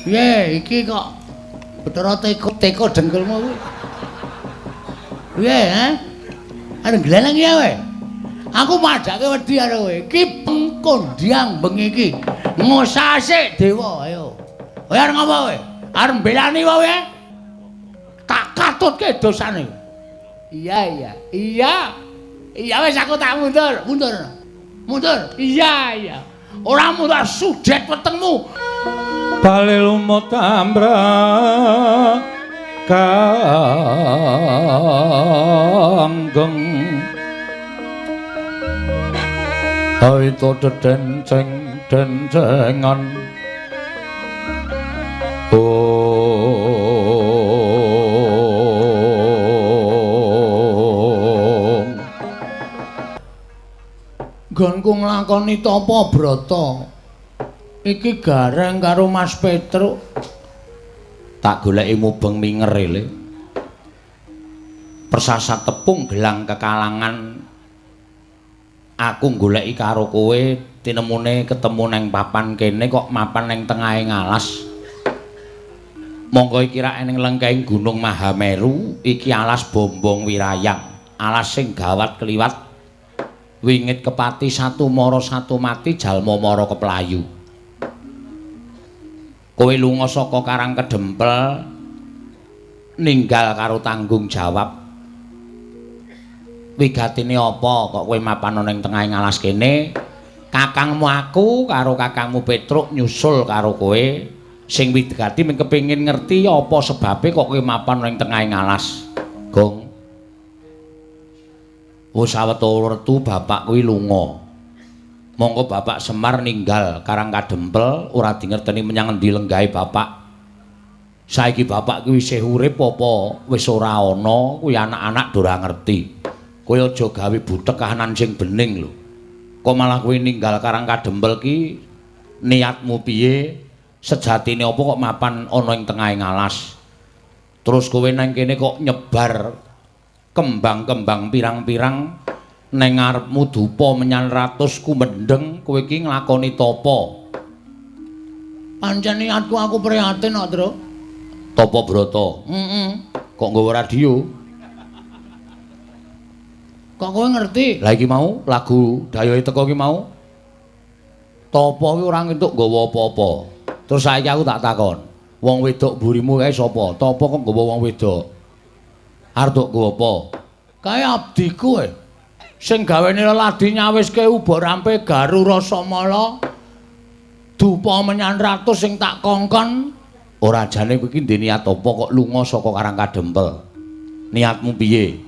Piye iki kok Bathara teko dengkulmu kuwi? Piye, ha? Arep gleleng ya kowe? Aku padhake wedi karo kowe. Iki pengkondiang bengi iki. Ngosase dewa, ayo. Kowe arep ngopo kowe? Arep mbelani kowe? Tak katutke dosane. Iya, iya. Iya. Iya wis aku tak mundur, mundur. Mundur. Iya, iya. Ora mundur sudet wetengmu. Bali lumut ambrang kanggeng awito dedenceng dencengan ong. Nggonku nglakoni tapa brata. Iki Gareng karo Mas Petruk. Tak goleki mubeng minger le. Persasat tepung gelang kekalangan. Aku goleki karo kowe tinemune ketemu neng papan kene kok mapan neng tengahe ngalas. Monggo iki rak ning lengkeng Gunung Mahameru, iki alas Bombong Wirayang, alas sing gawat kliwat wingit kepati satu mara satu mati jalma mara keplayu. Kowe lunga saka Karang Kedempel ninggal karo tanggung jawab. Wigatine apa kok kowe mapan ning tengahe ngalas kene? Kakangmu aku karo kakangmu Petruk nyusul karo kowe. Sing wigati mung kepengin ngerti apa sebabe kok kowe mapan ning tengahe ngalas. Gong. Wis sawetara wertu bapak kuwi lunga. Monggo bapak Semar ninggal Karang Kadempel ora dingerteni menyang endi lenggahe bapak. Saiki bapak kuwi isih urip apa wis ora ana kuwi anak-anak do ora ngerti. Kowe aja gawe butek kahanan sing bening lho. Kok malah kowe ninggal Karang Kadempel ki niatmu piye? Sejatine apa kok mapan ana ing tengahe ngalas? Terus kowe nang kene kok nyebar kembang-kembang pirang-pirang neng ngarepmu dupa menyan ratus kumendheng, kowe iki nglakoni tapa? Pancen niatku aku prihatin kok, Truk. Tapa brata? Heeh. Kok nggawa radio? Kok kowe ngerti? Lah iki mau lagu dayohe teko iki mau. Tapa kuwi ora entuk nggawa apa-apa. Terus saiki aku tak takon, wong wedok mburimu kae sapa? Tapa kok nggawa wong wedok? Arep tok nggawa apa? Kae abdiku e. Sing gawene leladi nyawiske uba rampe garu rasamala dupa menyan ratus sing tak kongkon. Ora jane kowe iki ndek niat apa kok lunga saka Karang Kadempel? Niatmu piye?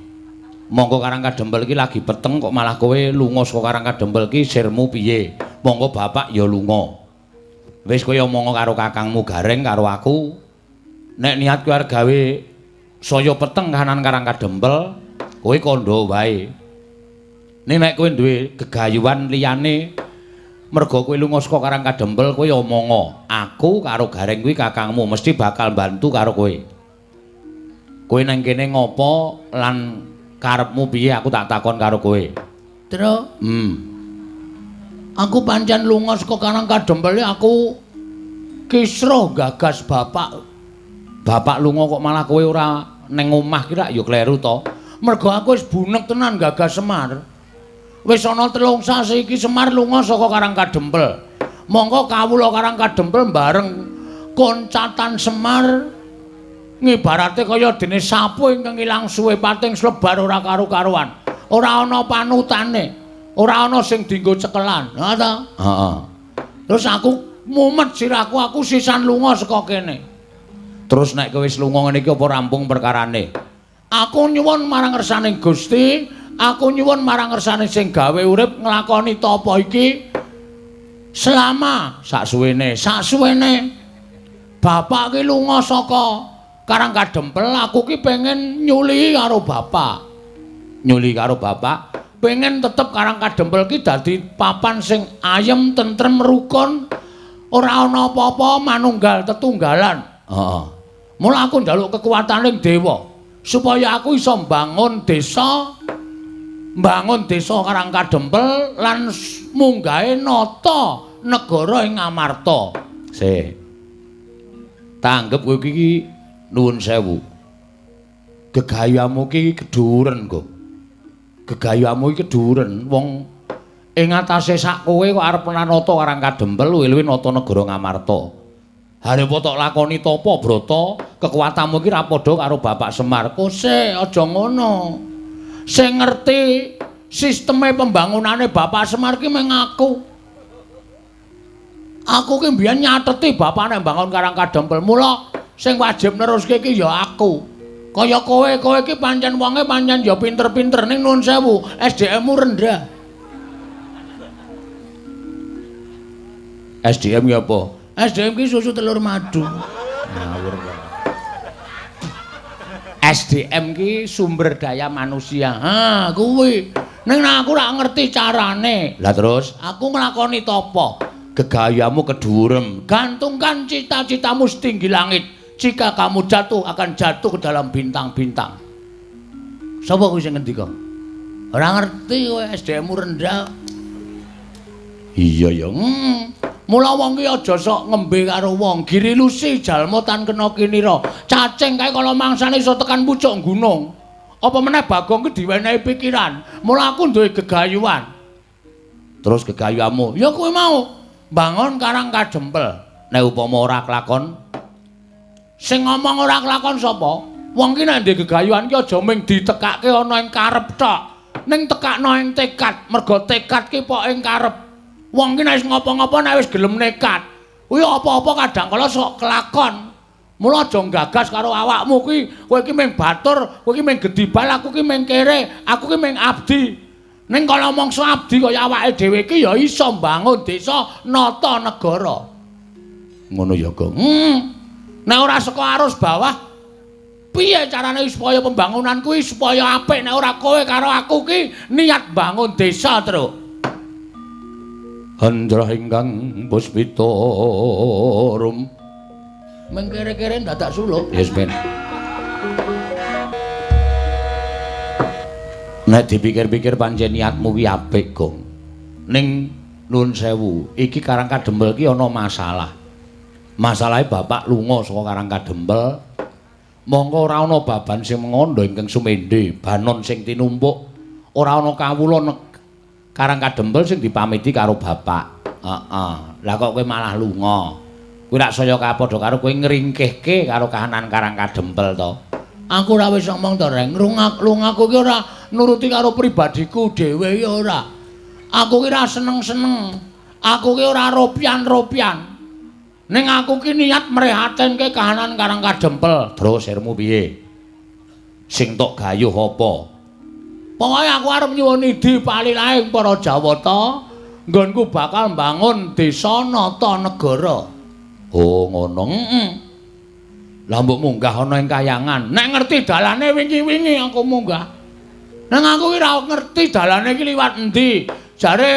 Monggo Karang Kadempel iki lagi peteng kok malah kowe lunga saka Karang Kadempel iki sirmu piye? Monggo bapak ya lunga. Wis kowe omong karo kakangmu Gareng karo aku. Nek niat kowe arep gawe saya peteng kahanan Karang Kadempel, kowe kandha wae. Nek kowe duwe gegayuhan liyane merga kowe lunga saka Karang Kadempel kowe omonga, aku karo Gareng kuwi kakangmu mesti bakal bantu karo kowe. Kowe nang kene ngopo lan karepmu piye aku tak takon karo kowe. Truk. Aku pancen lunga saka Karang Kadempel aku kisruh gagas bapak. Bapak lunga kok malah kowe ora neng omah ki rak ya kleru to. Mergo aku wis bunek tenan gagas Semar. Wis ana 3 sasi iki Semar lunga saka Karang Kadempel. Mongko kawula Karang Kadempel bareng koncatan Semar ngibarate kaya dene sapu ingkang ilang suwe pating slebar ora karu-karuan. Ora ana panutane, ora ana sing dienggo cekelan. Ha ta? Heeh. Terus aku mumet sirahku, aku sisan lunga saka kene. Terus nek kowe wis lunga ngene iki apa rampung perkarane? Aku nyuwun marang ngersane Gusti, aku nyuwun marang ngersane sing gawe urip nglakoni tapa iki selama sak suwene. Bapak ki lunga saka Karang Kadempel, aku ki pengen nyuli karo bapak. Nyuli karo bapak? Pengen tetep Karang Kadempel ki dadi papan sing ayem, tentrem, rukun, ora ana apa-apa, manunggal tetunggalan. Heeh. Mula aku njaluk kekuataning dewa supaya aku iso mbangun desa, mbangun desa Karang Kadempel lan munggahe nata negara ing Amarta. Sik. Tanggep kowe iki nuwun sewu. Gegayamu iki kedhuwuren, Gong. Gegayamu iki kedhuwuren wong ing atase sak kowe kok arep nata Karang Kadempel luwih-luwih nata negara Ngamarta. Arep tok lakoni tapa brata, kekuatanmu iki ra padha karo Bapak Semar. Kose aja ngono. Sing ngerti sisteme pembangunane Bapak Semar ki mung aku. Aku ki mbiyen nyateti bapakne mbangun Karang Kadempel. Mula sing wajib neruske ki ya aku. Kaya kowe, kowe ki pancen wonge pancen ya pinter-pinter ning nuwun sewu, SDM-mu rendah. SDM ki apa? SDM ki susu telur madu. Ngawur kok. SDM ki sumber daya manusia. Ha, kuwi. Ning aku ora ngerti carane. Lah terus aku nglakoni tapa? Gegayamu kedhuwurem. Gantungkan cita-citamu setinggi langit. Jika kamu jatuh akan jatuh ke dalam bintang-bintang. Sapa kuwi sing ngendika? Ora ngerti kowe, SDM-mu rendah. Iya ya. Mula wong ki aja sok ngembe karo wong. Giri lusi jalma tan kena kinira. Cacing kae kala mangsane iso tekan pucuk gunung. Apa meneh Bagong ki diwenehi pikiran. Mula aku duwe gegayuhan. Terus gegayuhanmu? Ya kuwi mau. Bangun Karang Kadempel. Nek upama ora kelakon, sing ngomong ora kelakon sapa? Wong ki nek ndek gegayuhan ki aja mung ditekake ana ing karep tok. Ning tekakno ing tekad, mergo tekad ki pok ing karep. Wong ki nek wis ngopo-ngopo nek wis gelem nekat, kuwi apa-apa kadang kala sok kelakon. Mula aja nggagas karo awakmu kuwi, kowe iki mung batur, kowe iki mung gedibal, aku ki mung kere, aku ki mung abdi. Ning kala mangsa abdi kaya awake dhewe iki ya iso mbangun desa, nata negara. Ngono ya, Gong. Nek ora saka arus bawah, piye carane supaya pembangunan kuwi supaya apik nek ora kowe karo aku ki niat bangun desa, Truk. Hendra ingkang puspita rum. Mengkere-kere dadak suluk. Yes, ben. Nek dipikir-pikir pancen niatmu ki apik, Gong. Ning nuwun sewu, iki Karang Kadempel ki ana masalah. Masalahe bapak lunga saka Karang Kadempel. Mongko ora ana baban sing mengandha ingkang sumende, banon sing tinumpuk, ora ana kawula Karang Kadempel sing dipamiti karo bapak. Heeh. Lah kok kowe malah lunga? Kuwi rak saya kapadha karo kowe ngringkehke karo kahanan Karang Kadempel to. Aku ora wis ngomong to, Reng. Lungaku ki ora nuruti karo pribadiku dhewe ya ora. Aku ki ora seneng-seneng. Aku ki ora ropian-ropian. Ning aku ki niat mrehatinke kahanan Karang Kadempel. Terus sirmu piye? Sing tok gayuh apa? Pokoke aku arep nyuwun idi palilahing para Jawata, nggonku bakal mbangun desa nata negara. Oh, ngono. Heeh. Lah mbok munggah ana ing kayangan. Nek ngerti dalane wingi-wingi aku munggah. Nang aku ki ora ngerti dalane iki liwat endi. Jare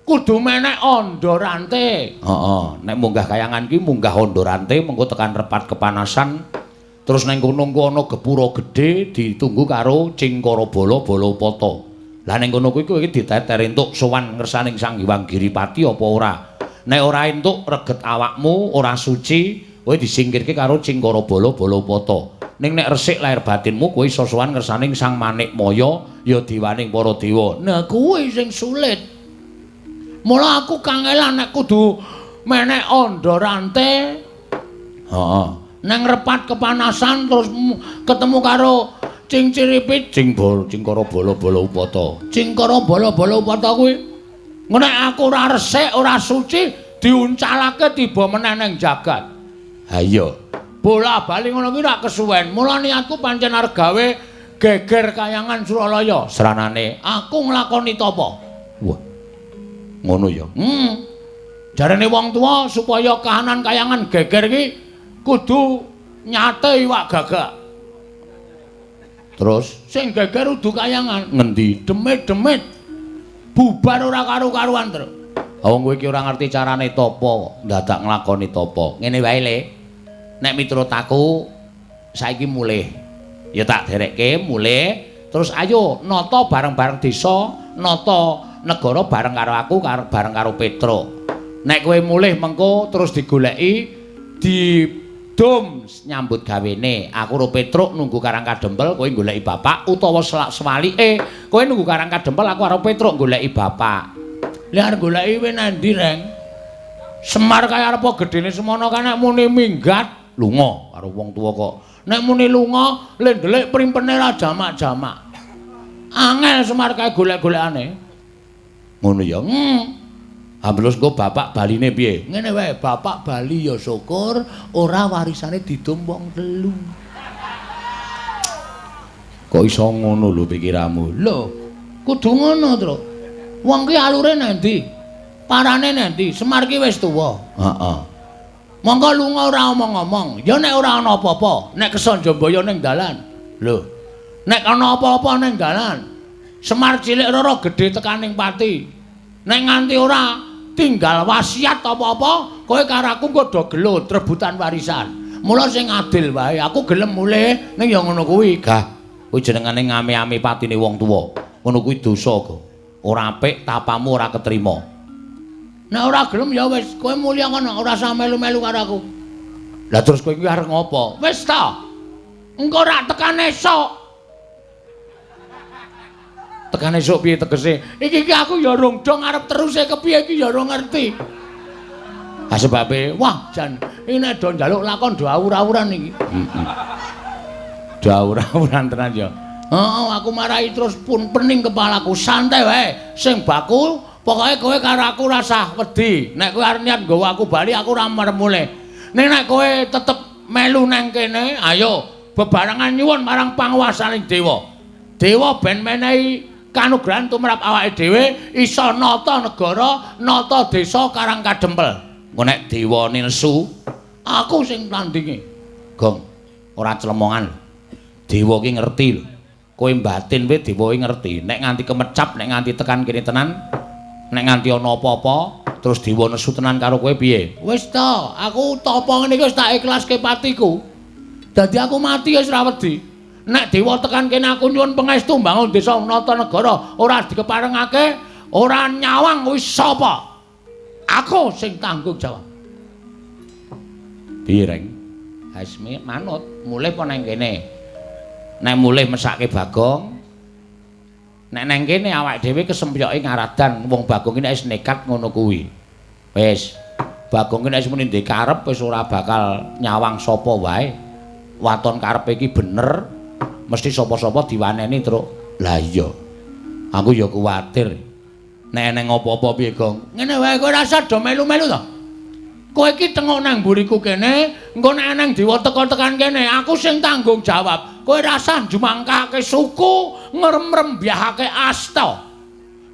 kudu menek andha rante. Heeh, nek munggah kayangan ki munggah andha rante mengko tekan repat kepanasan. Terus nang kono engko ana gepura gedhe ditunggu karo Cingkara Bala Balapata. Lah ning kono kuwi kowe iki diteter entuk sowan ngersaning Sang Hyang Giripati apa ora? Nek ora entuk reget awakmu ora suci, kowe disingkirke karo Cingkara Bala Balapata. Ning nek resik lahir batinmu kowe iso sowan ngersaning Sang Manikmaya ya diwaning para dewa. Nah kuwi sing sulit. Mula aku kangelan nek kudu menek andha rante. Heeh. Nang repat kepanasan terus ketemu karo Cingciripit, Cingkara Bala Balapata. Cingkara Bala Balapata kuwi nek aku ora resik, ora suci, diuncalake tiba meneh ning jagat. Ha iya. Bola-bali ngono kuwi ora kesuwen. Mula niatku pancen arep gawe geger kayangan Suralaya. Sranane aku nglakoni tapa. Wah. Ngono ya. Jarene wong tuwa supaya kahanan kayangan geger iki kudu nyate iwak gagak. Terus sing geger udu kayangan. Ngendi? Demit-demit. Bubar ora karu-karuan, Truk. Wong kowe iki ora ngerti carane tapa, ndadak nglakoni tapa. Ngene wae, Le. Nek miturut aku saiki mulih. Ya tak derekke mulih, terus ayo nata bareng-bareng desa, nata negara bareng karo aku, bareng karo Petruk. Nek kowe mulih mengko terus digoleki Didum nyambut gawene. Aku ro Petruk nunggu Karang Kadempel, kowe goleki bapak utawa sewalike kowe nunggu Karang Kadempel, aku karo Petruk goleki bapak. Lah arep goleki kowe nang ndi, Reng? Semar kaya arep gedene semono kan nek muni minggat lunga karo wong tuwa kok. Nek muni lunga le ndelik primpene ra jamak-jamak. Angel Semar kae golek-golekane. Ngono ya. Terus engko bapak baline piye? Ngene wae, bapak bali ya syukur ora warisane didum wong telu. Kok iso ngono lho pikiranmu? Lho, kudu ngono, Truk. Wong ki alure nang ndi? Parane nang ndi? Semar ki wis tuwa. Heeh. Monggo lunga ora omong-omong. Ya nek ora ana apa-apa, nek kesanjambaya ning dalan. Lho. Nek ana apa-apa ning dalan, Semar cilik rara gedhe tekaning pati. Nek nganti ora tinggal wasiat apa-apa, kowe karo aku engko do gelut rebutan warisan. Mula sing adil wae, aku gelem mulih ning ya ngono kuwi. Gah, kuwi jenengane ngame-ame patine wong tuwa. Ngono kuwi dosa kok. Ora apik, tapamu ora ketrima. Nek ora gelem ya wis, kowe mulya kono ora usah melu-melu karo aku. Lah terus kowe iki arep ngopo? Wis ta. Engko rak tekan esuk. Tekan esuk piye tegese? Iki iki aku ya rong dong arep teruse kepiye iki ya ora ngerti. Ha sebabe, wah jan iki nek do njaluk lakon do awur-awuran iki. Heeh. Do awur-awuran tenan ya. Heeh, aku marahi terus pun pening kepalaku. Santai wae, sing baku pokoke kowe karo aku rasah wedi. Nek kowe arep niat nggawa aku bali aku ora merem mulih. Ning nek kowe tetep melu nang kene, ayo bebarengan nyuwun marang panguwasaning dewa. Dewa ben menehi kanugrahan tumrap awake dhewe iso nata negara, nata desa Karang Kadempel. Engko nek dewa nesu, aku sing tandinge. Gong, ora clemongan. Dewa ki ngerti lho. Kowe mbatin wae dewa ki ngerti. Nek nganti kemecap, nek nganti tekan kene tenan, nek nganti ana apa-apa, terus dewa nesu tenan karo kowe piye? Wis ta, aku tapa ngene iki wis tak ikhlaske patiku. Dadi aku mati wis ora wedi. Nek dewa tekan kene aku nyuwun pangestu mbangun desa nata negara, ora dikeparengake, ora nyawang wis sapa? Aku sing tanggung jawab. Piye, Reng? Wis manut, mulih apa nang kene? Nek mulih mesake Bagong. Nek nang kene awake dhewe kesempyoke ngaradan wong Bagong iki nek wis nekat ngono kuwi. Wis, Bagong iki nek wis muni ndek karep wis ora bakal nyawang sapa wae. Waton karepe iki bener, mesti sapa-sapa diwaneni, Truk. Lah iya. Aku ya kuwatir. Nek eneng apa-apa piye, Gong? Ngene wae kowe rasa do melu-melu to. Kowe iki tengok nang mburiku kene, engko nek eneng dewa teka tekan kene, aku sing tanggung jawab. Kowe rasa njumangkake suku, ngremrembyahake asta.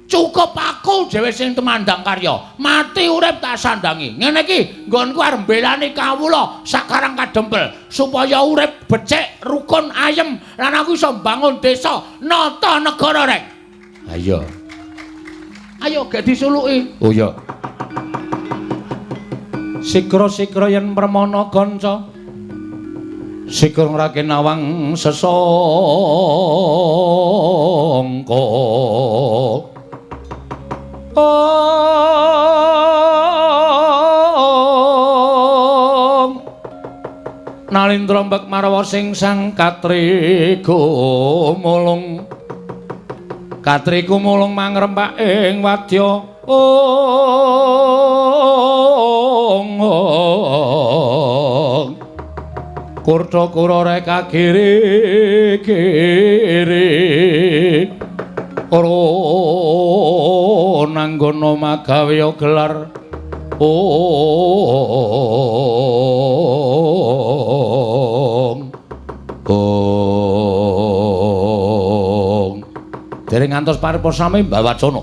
Cukup aku dhewe sing tumandang karya. Mati urip tak sandangi. Ngene iki nggonku arep mbelani kawula sak Karang Kadempel supaya urip becik, rukun, ayem lan aku iso mbangun desa, nata negara, Rek. Ayo. Ayo gek disuluki. Oh iya. Sikra-sikra yen permana kanca. Sikra ngrake nawang sesangka. Om Nalindra mbek marwa sing sang katriku mulung. Katriku mulung mangrempak ing wadya. Ong Kurta kura reka kiri kiri ora nanggono magawe gelar. Ong Ong dereng ngantos paripurna sami mbawacana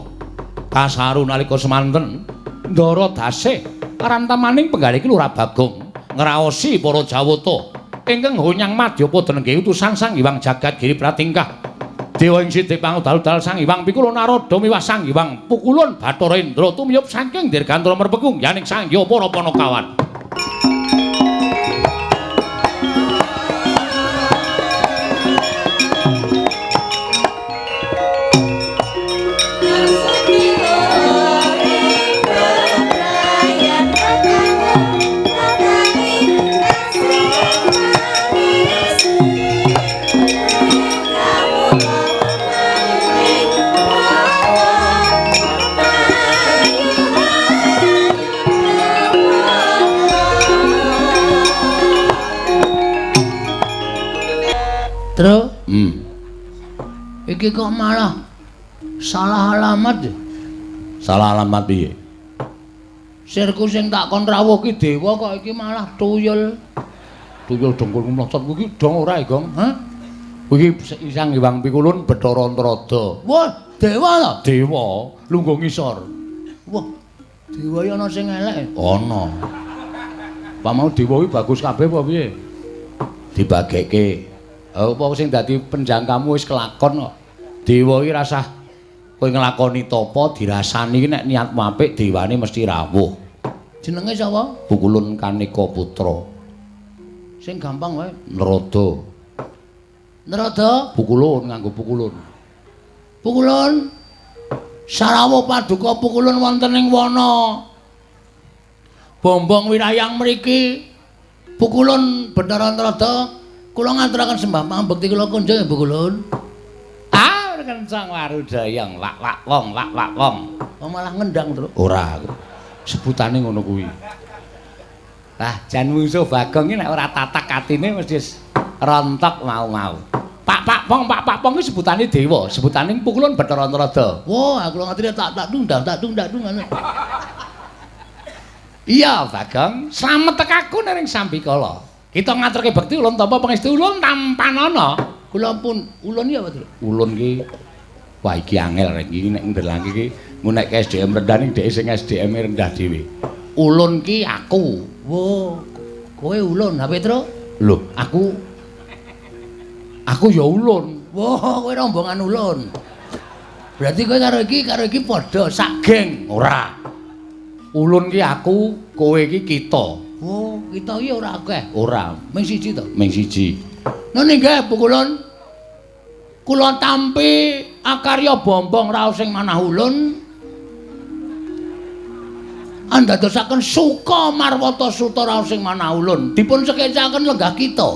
kasaru nalika semanten ndara dasih karantamaning penggalih Lurah Bagong ngraosi para jawata ingkang honyang madyapada nenggih utusan Sang Hyang Jagat Giri Pratingkah. Dewa ing sithik pangudal-udal Sang Hyang Pikula Narada miwah Sang Hyang Pukulun Bathara Indra tumiyup saking dirgantara merpekung yaning Sang Hyang para panakawan. Tru? Iki kok malah salah alamat ya? Salah alamat piye? Sirku sing tak kon rawuh ki dewa kok iki malah tuyul. Tuyul dengkulmu mlocot kuwi dong ora, Gong? Hah? Kuwi Sang Hyang Pikulun Bathara Antarada. Wah, dewa to? Dewa, lungguh ngisor. Wah, dewa iki ana sing elek. Ana. Pak mau dewa kuwi bagus kabeh apa piye? Dibageke. Apa sing dadi penjangkamu wis kelakon kok. Dewa iki rasah kowe nglakoni tapa dirasani iki nek niatmu apik dewane mesti rawuh. Jenenge sapa? Pukulun Kaneka Putra. Sing gampang wae. Narada. Narada? Pukulun nganggo pukulun. Pukulun. Sarawuh paduka pukulun wonten ing wana Bombong wirayang mriki. Pukulun Bathara Narada kula ngaturaken sembah pangabekti kula kunjung ya Pukulun. Ah, kencang warudayang wak wak wong wak wak wong. Oh, malah ngendang, Truk. Ora aku. Sebutane ngono kuwi. Lah, jan mungsuh Bagong iki nek ora tatak atine mesti rontok mau-mau. Pak pak pong pak pak pong iki sebutane dewa, sebutane Pukulun Bathara Narada. Wah, aku ngerti tak tak tundang tak tundang ngono. Iya, Bagong, slamet tekaku ning sambikala. Kita ngaturke bekti ulun tampa pangestu ulun tampanana. Kula pun ulun ya apa, Truk? Ulun ki wah iki angel rek iki nek ndelangke iki nek SDM rendah ning dhek sing SDM rendah dhewe. Ulun ki aku. Wo, kowe ulun, ha Petro? Lho, aku ya ulun. Wah, kowe rombongan ulun. Berarti kowe karo iki padha sak geng. Ora. Ulun ki aku, kowe ki kita. Oh, kita iki ora akeh. Ora, ming siji to. Ming siji. Nun inggih Pukulun. Kula tampi akarya bombong raos sing manah ulun. Andadosaken suka marwata suta raos sing manah ulun. Dipun sekecaken lenggah kita.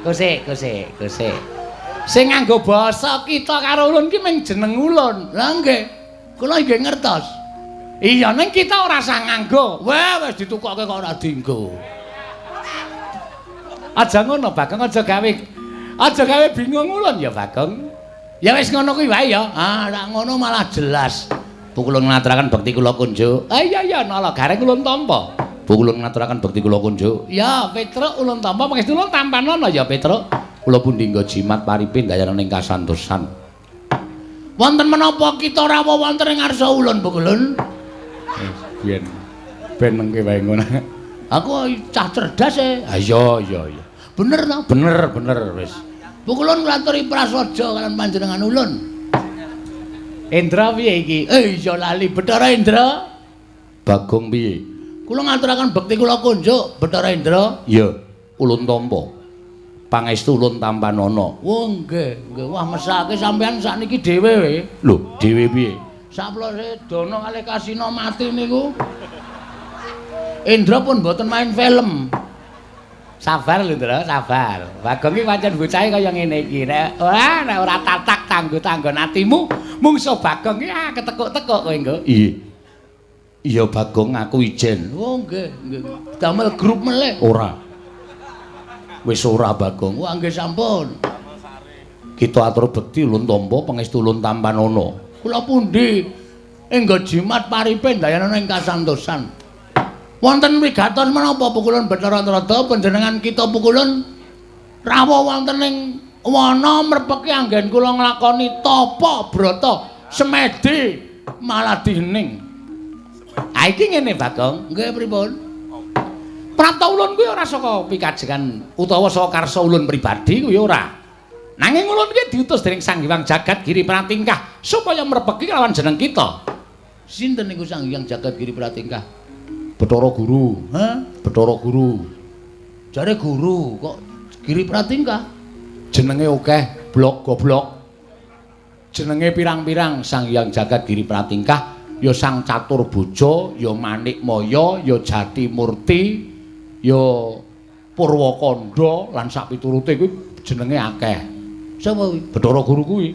Gosek, gosek, gosek. Sing nganggo basa kita karo ulun ki ming jeneng ulun. Lah nggih. Kula nggih ngertos. Iya, ning kita ora usah nganggo. Wah, wis ditukokke kok ora dienggo. Aja ngono, Bagong, aja gawe bingung ulun ya, Bagong. Ya wis ngono kuwi wae ya. Ah, nek ngono malah jelas. Pukulun ngaturaken bekti kula kunjuk. Ah iya iya, nala gareng ulun tampa. Pukulun ngaturaken bekti kula kunjuk. Ya, Petruk ulun tampa pangestu ulun tampanana ya, Petruk. Kula pundi nggo jimat paripe ndayana ing kasantosan. Wonten menapa kita rawuh wonten ing ngarsa ulun, Pukulun? Biyen ben nengke wae ngono. Aku cah cerdas e. Ah iya iya iya. Bener ta? Bener bener wis. Pukulun nglaturi prasaja kalian panjenengan ulun. Indra piye iki? Iya lali Bathara Indra. Bagong piye? Kula ngaturaken bekti kula kunjuk Bathara Indra. Iya, ulun tampa. Pangestu ulun tampanana. Oh nggih, nggih. Wah mesake sampean sakniki dhewe we. Lho, dhewe piye? Saplose Dana kalih Kasina mati niku. Indra pun mboten main film. Sabar lho, Ndra, sabar. Bagong iki pancen bocahe kaya ngene iki. Nek ora nek ora tatak tanggo-tanggon atimu, mungsuh Bagong iki ah ketekuk-tekuk kowe engko. Iya. Iya Bagong, aku ijen. Oh nggih, nggih. Damel grup melih. Ora. Wis ora Bagong. Wah nggih sampun. Kita atur bekti ulun tampa pangestu ulun tampanana. Kula pundi enggo jimat paripe ndayana ing kasantosan. Wonten wigatos menapa Pukulun Bathara Narada panjenengan kita Pukulun rawuh wonten ing wana mrepeki anggen kula nglakoni tapa brata semedi malah dihening. Ah iki ngene Bagong. Nggih pripun? Prapta ulun kuwi ora saka pikajengan utawa saka karsa ulun pribadi kuwi ora. Nanging ulun kuwi diutus dening Sang Hyang Jagat Giri Pratingkah supaya mrepeki lawan jeneng kita. Sinten niku Sang Hyang Jagat Giri Pratingkah? Bathara Guru. Hah? Bathara Guru. Jare guru kok Giri Pratingkah? Jenenge akeh, blok goblok. Jenenge pirang-pirang Sang Hyang Jagat Giri Pratingkah ya Sang Catur Boja, ya Manik Maya, ya Jati Murti, ya Purwakanda lan sak piturute kuwi jenenge akeh. Sapa kuwi? Bathara Guru kuwi.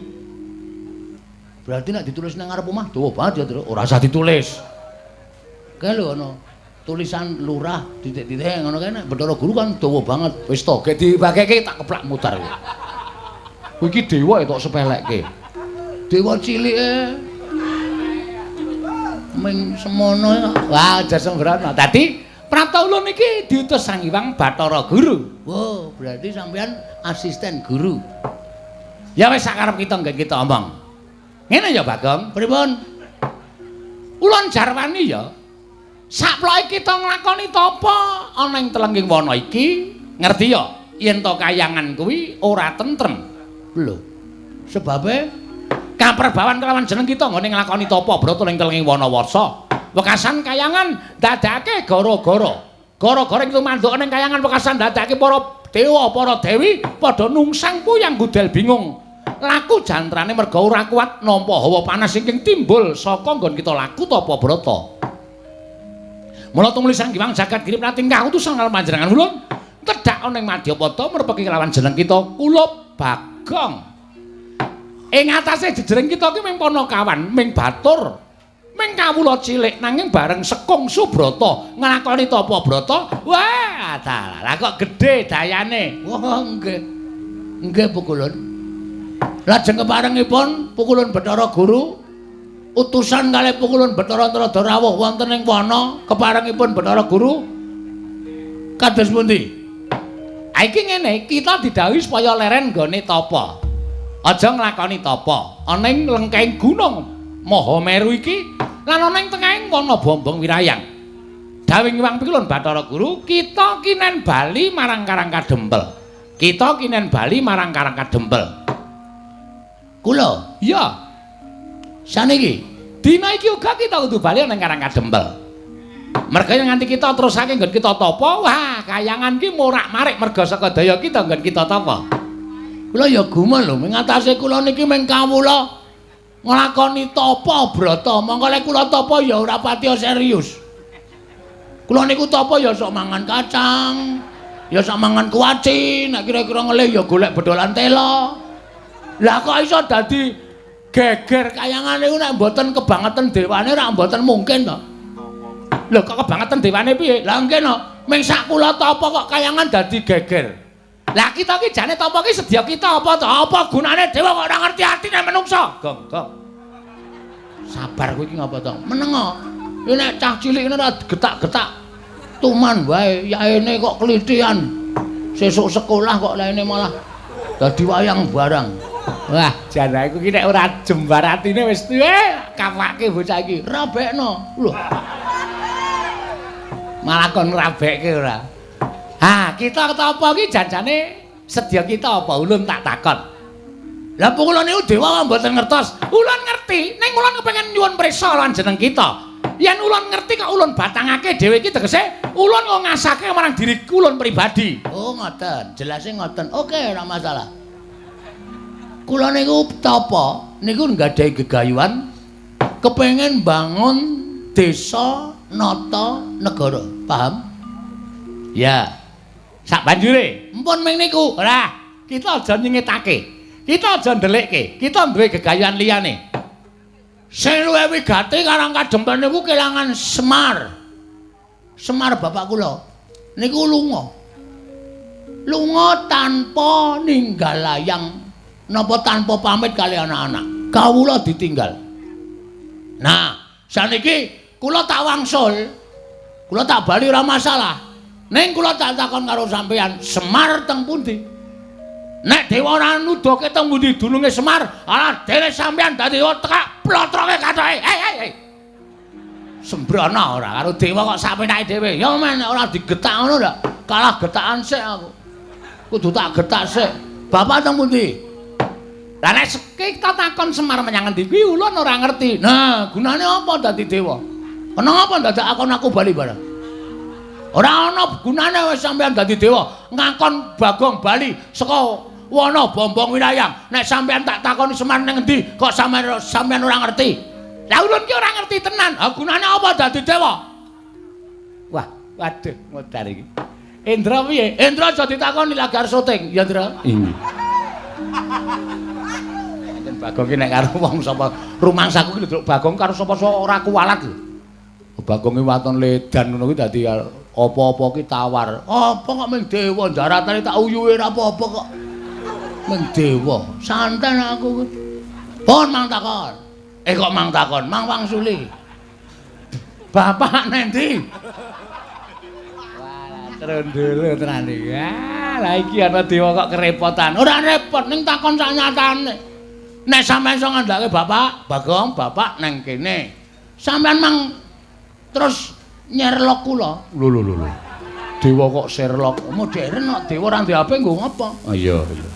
Berarti nek ditulis nang ngarep omah dawa banget ya, Truk. Ora usah ditulis. Kae lho ana Tulisan lurah titik-titik ngono kae nek Bathara Guru kan dawa banget. Wis to, gek dibageke tak keplak mutar kowe. Kowe iki dewa ya tok sepelekke. Dewa cilike ming semono. Wah, aja sembrono. Dadi prapta ulun iki diutus Sang Hyang Bathara Guru. Wow, berarti sampean asisten guru. Ya wis sak karep kita nggen kita omong. Ngene ya, Bagong. Pripun? Ulun jarwani ya. Sakploke kita nglakoni tapa ana ing telengging wana iki, ngerti ya yen to kayangan kuwi ora tentrem. Lho. Sebabe kaperbawan kelawan jeneng kita nggone nglakoni tapa brata ing telengging wana wasa. Wekasan kayangan dadake gara-gara. Gara-gara ing tumanduk ning kayangan wekasan dadake para dewa, para dewi padha nungsang puyang gudel bingung. Laku jantrane merga ora kuat nampa hawa panas ingkang timbul saka nggon kita laku tapa brata. Mula tumuli Sang Hyang Jagat Giri pratingkah utusan karo panjenengan ulun tedhak ana ing Madyapada merpeki kelawan jeneng kita Kulup Bagong. Ing atase jejering kita ki ming panakawan, ming batur, ming kawula cilik nanging bareng sekung subrata nglakoni tapa brata, wah dalah kok gedhe dayane. Wah nggih. Nggih Pukulun. Lajeng keparengipun Pukulun Bathara Guru utusan kalih Pukulun Bathara Narada rawuh wonten ing wana keparengipun Bathara Guru kados pundi? Ha iki ngene, kita didhawuhi supaya leren nggone tapa. Aja nglakoni tapa ana ing lengkeng gunung Mahameru iki lan ana ing tengahing wana Bombong Wirayang. Dawuh Hyang Pukulun Bathara Guru, kita kinen bali marang Karang Kadempel. Kita kinen bali marang Karang Kadempel. Kula? Iya. Saniki dina iki uga kita kudu bali nang Karang Kadempel. Merga yen nganti kita terusake nggon kita tapa, wah kayangan ki morak-marik merga saka daya kita nggon kita tapa. Kula ya gumun lho, ming atase kula niki ming kawula nglakoni tapa brata, mongko lek kula tapa ya ora patiya serius. Kula niku tapa ya sok mangan kacang, ya sok mangan kuaci, nek kira-kira ngelih ya golek bedolan tela. Lah kok iso dadi geger kayangan niku nek mboten kebangetan dewane ora mboten mungkin to. Lho kok kebangetan dewane piye? Lah nggih no, ming sak kula tapa kok kayangan dadi geger. Lah kita ki jane tapa ki sedya kita apa to? Apa gunane dewa kok ora ngerti atine menungsa? Gong, gong. Sabar kowe iki ngapa to? Menengo. Iki nek cah cilik ngene ora getak-getak tuman wae, yaene kok klithian. Sesuk sekolah kok laine malah dadi wayang barang. Wah, jan aku ki nek ora jembar atine wis tuwe kapake bocah iki. Rabekno. Lho. Malah kon ngrabekke ora. Ha, kita tapa ki janjane sedya kita apa ulun tak takon. Lah kula niku dewa mboten ngertos. Ulun ngerti, ning ulun kepengin nyuwun prisa lan jeneng kita. Yen ulun ngerti kok ulun batangake dhewe iki tegese ulun kok ngasake marang diri ulun pribadi. Oh, ngoten. Jelase ngoten. Oke, ora masalah. Kula niku tapa niku nggadahi gegayuhan kepengin bangun desa nata negara. Paham? Ya. Sak banjure, empun ming niku. Ora, kita aja nyingetake. Kita aja ndelikke. Kita duwe gegayuhan liyane. Sing luwih wigati Karang Kadempel niku kelangan Semar. Semar bapak kula niku lunga. Lunga tanpa ninggal layang napa tanpa pamit kali anak-anak. Kawula ditinggal. Nah, saniki kula tak wangsul. Kula tak bali ora masalah. Ning kula tak takon karo sampeyan, Semar teng pundi? Nek dewa ora nuduhke teng pundi dununge Semar, alah dene sampeyan dadi tekak plotroke kathoke. Hei hei hei. Sembrono ora karo dewa kok sapenake dhewe. Ya men nek ora digetak ngono ndak kalah getakan sik aku. Kudu tak getak sik. Bapak teng pundi? Lah nek kita takon Semar menyang endi kuwi ulun ora ngerti. Nah, gunane apa dadi dewa? Kenapa dadak akon aku bali barang? Ora ana gunane wis sampeyan dadi dewa, ngakon Bagong bali saka wana Bombong Wirayang. Nek sampeyan tak takoni Semar ning endi, kok sampeyan ora ngerti? Lah ulun ki ora ngerti tenan. Ha gunane apa dadi dewa? Wah, waduh modar iki. Indra piye? Indra aja ditakoni lagi arep syuting, ya Indra. Inggih. Pancen Bagong ki nek karo wong sapa rumangsaku ki lho Bagong karo sapa-sapa ora kuwalat lho. Bagong iki waton ledan ngono kuwi dadi apa-apa ki tawar. Apa kok ming dewa daratane tak uyuhe ora apa-apa kok. Ming dewa. Santen aku. Pun mang takon. Eh kok mang takon, mang wangsuli. Bapak nendi? Wah, trondolo tenan iki. Ah, lah iki ana dewa kok kerepotan. Ora repot ning takon sak nyatane. Nek sampean iso ngandhake bapak, Bagong, bapak nang kene. Sampean mang terus nyerlok kula. Lho lho lho. Dewa kok Sherlock modern kok dewa ora ndek HP nggo ngapa? Ah iya iya.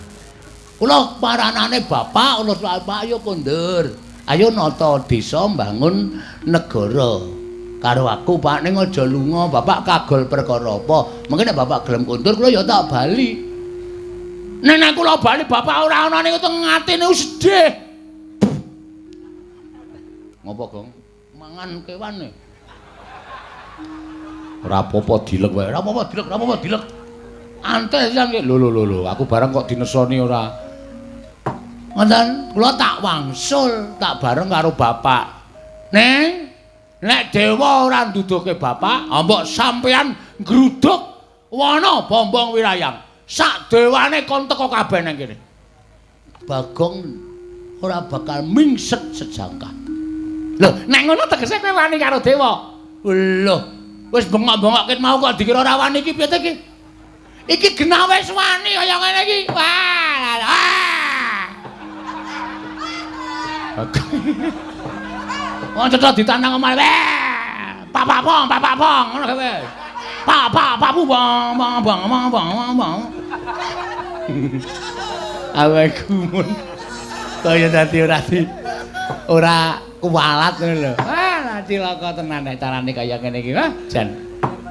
Kula paranane bapak, kula bapak ayo kondur. Ayo nata desa mbangun negara. Karo aku Pak ning aja lunga, bapak kagol perkara apa? Mengke nek bapak gelem kondur kula ya tak bali. Nek nek kula bali bapak ora ana niku teng atine sedih. Ngopo, Gong? Mangan kewane. Ora apa-apa dilek wae. Ora apa-apa dilek, ora apa-apa dilek. Antes sisan ki. Lho lho lho lho, aku bareng kok dinesoni ora. Ngoten, kula tak wangsul, tak bareng karo bapak. Neng, nek dewa ora nduduhke bapak, mbok sampean nggruduk wana Bombong Wirayang. Sak dewane kon teko kabeh nang kene. Bagong ora bakal mingset sejangkah. Lho, nek ngono tegese kowe wani karo dewa. Lho, wis bengok-bengok ket mau kok dikira ora wani iki piye ta iki? Iki genah wis wani kaya ngene iki. Wah. Wong cetha ditandang omah. Pak pong, pak pong ngono kowe. Pak pak pak bong bong bong bong bong bong. Awake gumun. Kaya dadi ora kuwalat ngono lho. Wah, cilaka tenan nek carane kaya ngene iki. Wah, jan.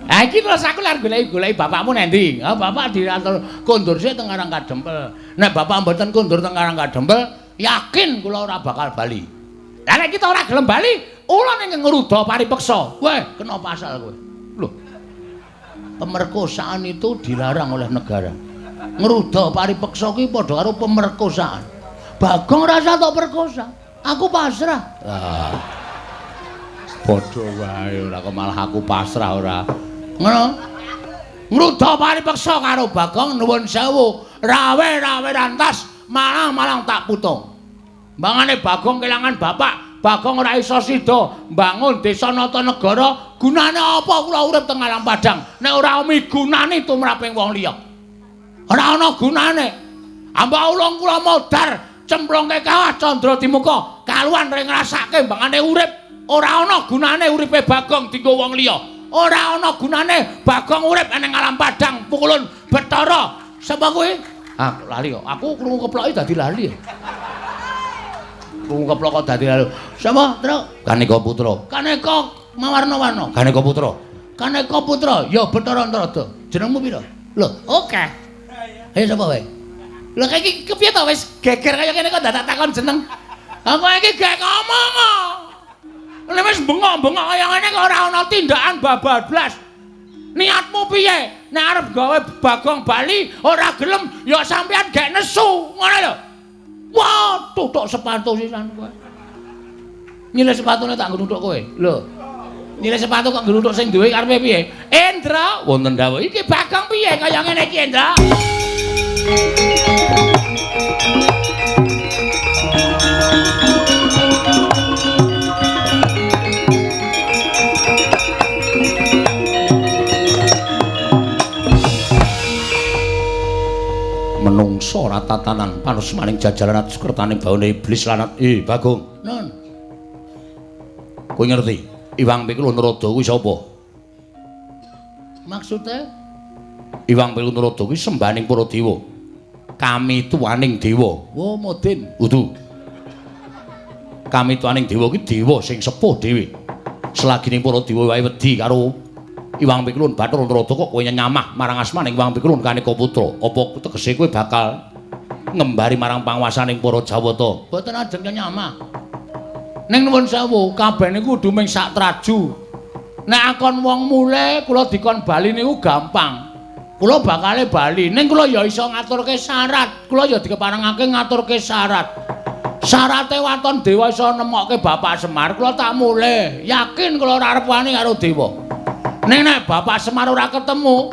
Ha iki terus aku lar goleki-goleki bapakmu nang ndi? Ha bapak diatur kondur sik teng Karang Kadempel. Nek bapak mboten kondur teng Karang Kadempel, yakin kula ora bakal bali. Lah nek kita ora gelem bali, ula ning ngruda paripeksa. Weh, kena pasal kowe. Lho. Pemerkosaan itu dilarang oleh negara. Ngruda paripeksa kuwi padha karo pemerkosaan. Bagong rasa tok perkosa. Aku pasrah. Ah. Padha wae ora kok malah aku pasrah ora. Ngono. Ngruda paripeksa karo Bagong nuwun sewu, rawe-rawe rantas, malang-malang tak putung. Mbangane Bagong kelangan bapak, Bagong ora iso sida mbangun desa nata negara, gunane apa kula urip teng alam padang nek ora migunani tumraping wong liya. Ora ana gunane. Ambak ulung kula modar cemplungke kawah candra dimuka, kaluan ring ngrasake mbangane urip, ora ana gunane uripe Bagong dienggo wong liya. Ora ana gunane Bagong urip ning alam padang pukulun Bathara. Sapa kuwi? Ah, lali kok. Aku krungu keploki dadi lali. Krungu keplok kok dadi lali. Sapa, Truk? Kaneka Putra. Kaneka mawarna-warna. Kaneka Putra. Kaneka Putra, ya Bathara Antarada. Jenengmu pira? Lho, oke. Ayo sapa wae? Lho iki kepiye to wis geger kaya kene kok dadak takon jeneng. Aku iki gek ngomong kok. Nek wis bengok-bengok kaya ngene kok ora ana tindakan babablas. Niatmu piye? Nek arep gawe Bagong bali ora gelem ya sampean gek nesu, ngono lho. Wah, tutuk sepatu sisan kowe. Nyilih sepatune tak ngruthuk kowe. Lho. Nyilih sepatu kok ngruthuk sing duwe karepe piye? Endra, wonten dawuh. Iki Bagong piye kaya ngene iki, Endra? Menungso ora tatanan panus maning jajaran atus kertane baune iblis lanat. Bagong. Nun. Kowe ngerti Iwang Pikul Narada kuwi sapa? Maksude? Iwang Pikul Narada kuwi sembahaning para dewa. Kami tuaning dewa. Oh, modin. Udu. Kami tuaning dewa kuwi dewa sing sepuh dhewe. Selagining para dewa wae wedi karo Iwang Pikulun Bathara Narada kok kowe nyamah marang asmaning Iwang Pikulun Kaneka Putra. Apa tegese kowe bakal ngembari marang panguwasaning para Jawata? Mboten ajeng nyamah. Ning nuwun sewu, kabeh niku kudu ming sak traju. Nek akon wong mule kula dikon bali niku gampang. Kula bakale bali, ning kula ya iso ngaturke syarat. Kula ya dikeparengake ngaturke syarat. Syarate waton dewa iso nemokke Bapak Semar, kula tak mulih. Yakin kula ora arep wani karo dewa. Ning nek Bapak Semar ora ketemu,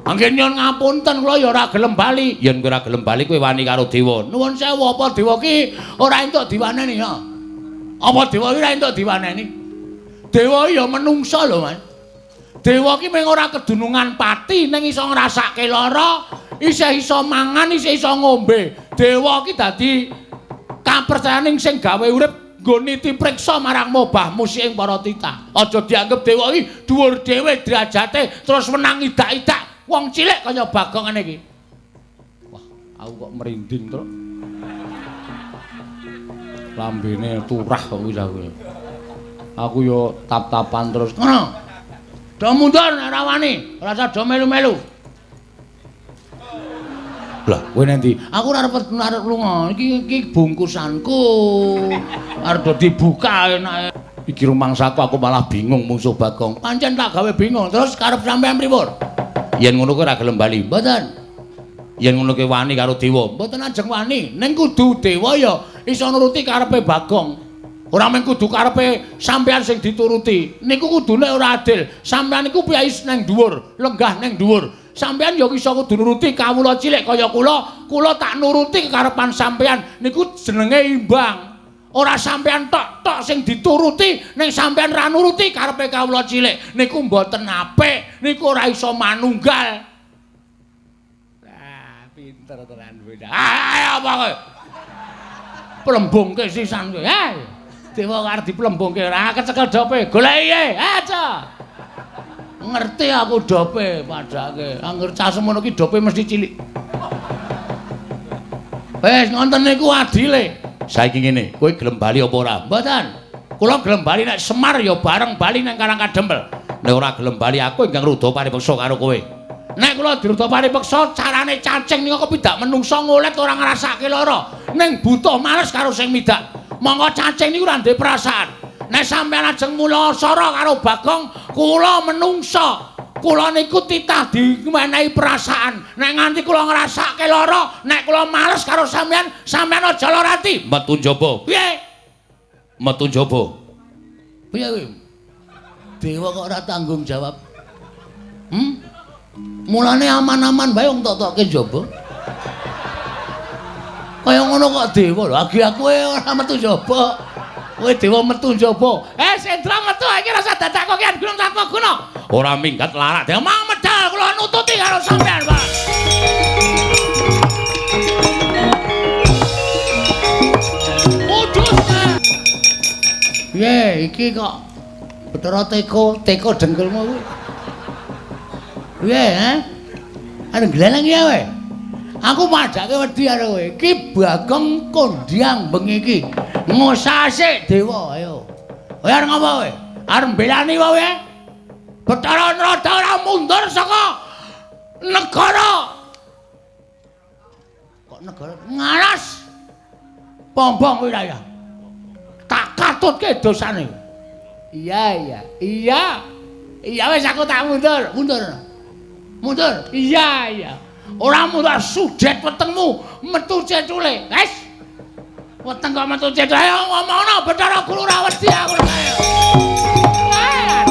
anggen nyuwun ngapunten kula ya ora gelem bali. Yen kowe ora gelem bali kowe wani karo dewa. Nuwun sewu, apa dewa ki ora entuk diwaneni ya? Apa dewa ki ora entuk diwaneni? Dewa ya menungsa lho, Mas. Dewa ki mung ora kedunungan pati ning iso ngrasake lara, isih iso mangan, isih iso ngombe. Dewa ki dadi kapercayaning sing gawe urip nggo niti priksa marang mobah musik ing para titah. Aja dianggep dewa iki dhuwur dhewe derajate terus menang idak-idak wong cilik kaya Bagong ngene iki. Wah, aku kok merinding, Truk. Lambene turah kok wis aku. Aku yo tap-tapan terus. Ngono. Do mundur nek ora wani, ora usah do melu-melu. Lah, kowe nanti aku ora arep lunga. Iki iki bungkusanku. Arep do dibuka enake. Iki rumangsaku aku malah bingung mungsuh Bagong. Pancen tak gawe bingung. Terus karep sampean pripun? Yen ngono kowe ora gelem bali. Mboten. Yen ngono kowe wani karo dewa. Mboten ajeng wani. Ning kudu dewa ya iso nuruti karepe Bagong. Ora mung kudu karepe sampean sing dituruti. Niku kudune ora adil. Sampean niku piyai nang dhuwur, lenggah nang dhuwur. Sampean ya iso kudu nuruti kawula cilik kaya kula, kula tak nuruti kekarepan sampean. Niku jenenge imbang. Ora sampean tok-tok sing dituruti, ning sampean ra nuruti karepe kawula cilik. Niku mboten apik, niku ora iso manunggal. Lah, pinter tenan kowe. Ayo apa kowe? Plembungke sisan kowe. Hei. Dewa arep diplembungke ora kecekel dope. Goleki e, aja. Ngerti aku dope padake. Angger cah semono ki dope mesti cilik. Wis ngonten niku adile. Saiki ngene, kowe gelem bali apa ora? Mboten. Kula gelem bali nek Semar ya bareng bali nang Karang Kadempel. Nek ora gelem bali aku ingkang rudha paripeksa karo kowe. Nek kula dirudha paripeksa carane cacing niku kepidak menungsa ngolet ora ngrasake lara. Ning butuh males karo sing midak. Monggo cacing niku ora ndek perasaan. Nek sampeyan ajeng mula sara karo Bagong, kula menungsa. Kula niku titah diwenehi perasaan. Nek nganti kula ngrasake lara, nek kula males karo sampeyan, sampeyan aja lara ati. Metu njaba. Piye? Metu njaba. Piye kowe? Dewa kok ora tanggung jawab. Mulane aman-aman wae wong tok-tokke njaba. Kaya ngono kok dewa lho, agi aku ora metu njaba. Kowe dewa metu njaba. Sendra metu iki rasa dadak kokian gunung tanpa guna. Ora minggat larak. Dewa mau medal kula nututi karo sampean, Pak. Mudhus. Piye iki kok Bathara teko, teko dengkulmu kuwi. Piye, ha? Arep gleleng ya kowe. Aku padake wedi karo kowe. Iki Bagong kondhang bengi iki. Ngosase dewa, ayo. Kowe arep ngapa kowe? Arep mbelani kowe? Bathara Narada ora mundur saka negara. Kok negara ngaras? Pombong wilayah. Tak katutke dosane. Iya, iya. Iya. Iya wis aku tak mundur, mundur. Mundur. Iya, iya. Ora mundur sudet wetengmu metu cecule. Wis. Weteng kok metu cecule. Ayo ngomongno Bathara Guru ora wedi aku. Ayo. Ah,